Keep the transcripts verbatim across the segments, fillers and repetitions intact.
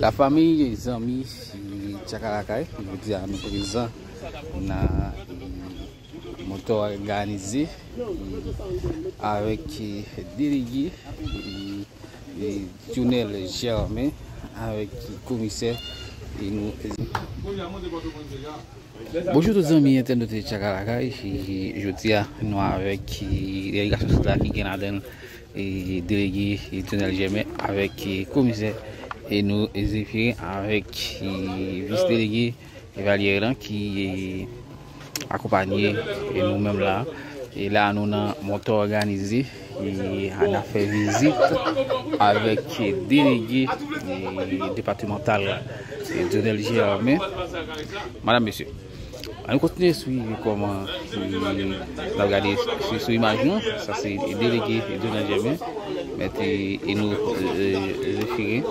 Lafanmi, zanmi, Tchakalakay, jodi a nou prezan nan Motò òganize, e, avèk, e, delege, e, e, Dionel Germain, avèk komisè, e nou. Bonjou tout zanmi entènot Tchakalakay, e, jodi a nou avèk, e, delegasyon sila ki gen ladan l, e, delege, e, Dionel Germain avèk, e, komisè, e nou Zéphirin avèk, e, vis delege Valyeran ki, e, akonpanye, e, nou menm la. E la nou nan Motò òganize, e, n ap fè vizit avèk delege, e, depatmantal, e, Dionel Germain. Madam, mesye, ann kontinye swiv kòman, e, n ap gade sou, sou imaj nou. Sa se delege Dionel Germain, mèt, e, e nou, e, e, Zéphirin.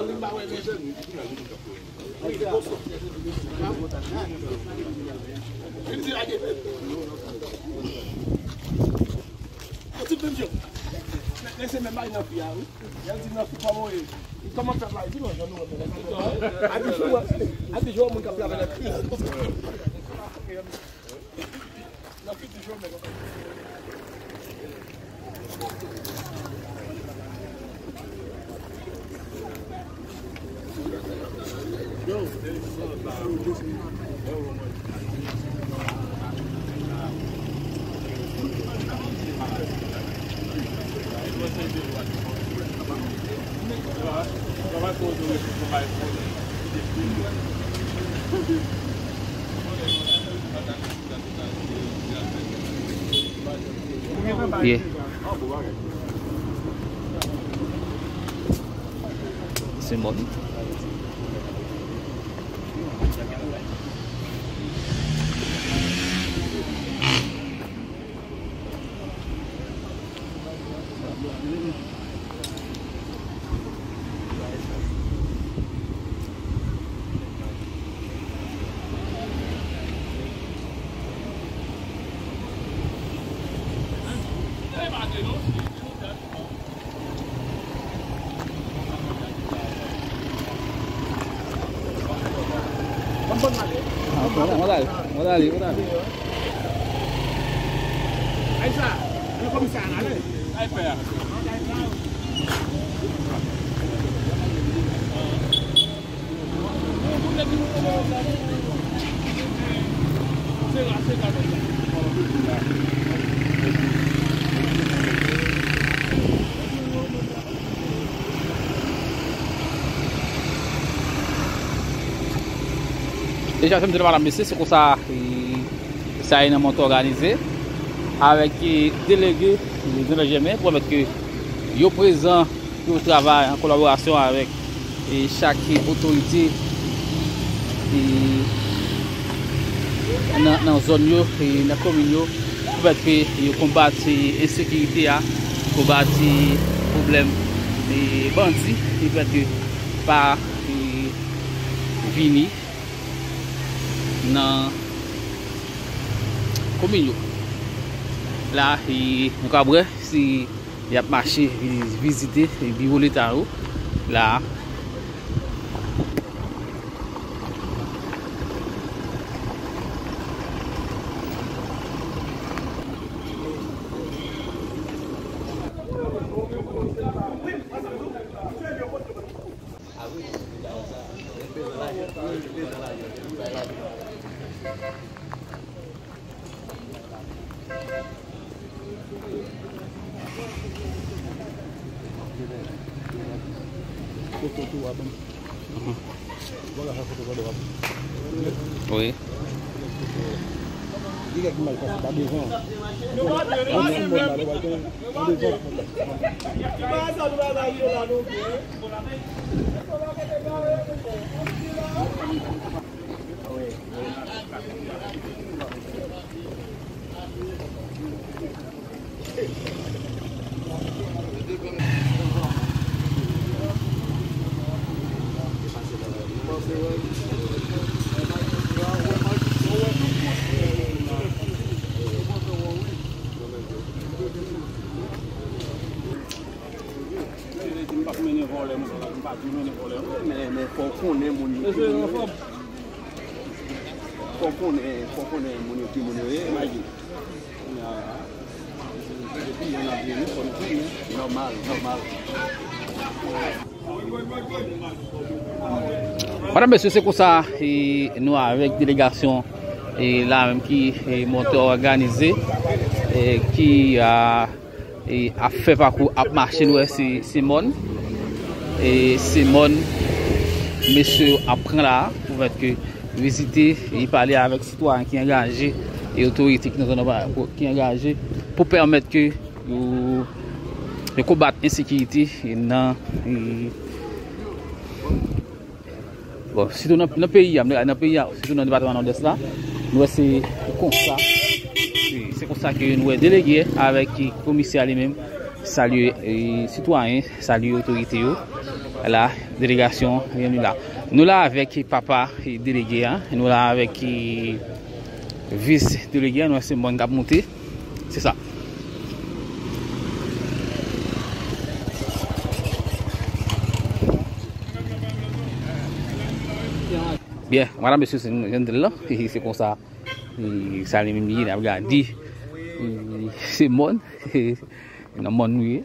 Yeah. Se mòn. Deja, se m te nan madanm mesye, se konsa, e, sa ye nan Motò òganize, avèk, e, delege, e, Dionel Germain, pou pèmèt ke yo prezan pou yo travay an kolaborasyon avèk, e, chak otorite, e, nan, nan zòn yo, e, nan komin yo, pou pèmèt ke yo konbat, e, ensekirite a, konbat, e, pwoblèm, e, bandi, e, pou pèmèt ke pa, e, vini nan komin yo. La, e, nou ka wè, se Y ap mache vi-, vizite biwo Leta yo la a. Wi. Fò konnen, fò konnen moun yo ki moun yo ye, imajine. Kounye a, depi yon ap vini, fò nou vini. Nòmal, nòmal. Madanm, mesye, se konsa, e, nou avèk delegasyon, e, la menm ki, e, monte òganize, e, ki, a, e, ap fè pakou, ap mache, nou wè se, se mòn. E se mòn mesye yo ap pran la, pou pèmèt ke vizite e pale avèk sitwayen ki angaje e otorite ki nan zòn nan ki angaje pou pèmèt ke yo, yo konbat ensekirite nan, e, bon, sitou nan, nan peyi a, nan peyi a, sitou nan depatman Nòdès la, nou wè se konsa, se, se konsa ke nou wè delege avèk komisè a li menm salye, e, sitwayen, salye otorite yo. La, delegasyon, nou la. Nou la avèk papa, e, delege a, nou la avèk, e, vis delege a, nou wè se mòn k ap monte. Se sa. Byen, madanm, mesye, se nou jwenn la. Se konsa, e, sa li menm li ye, n ap gade. E, se mòn, nan mòn nou ye.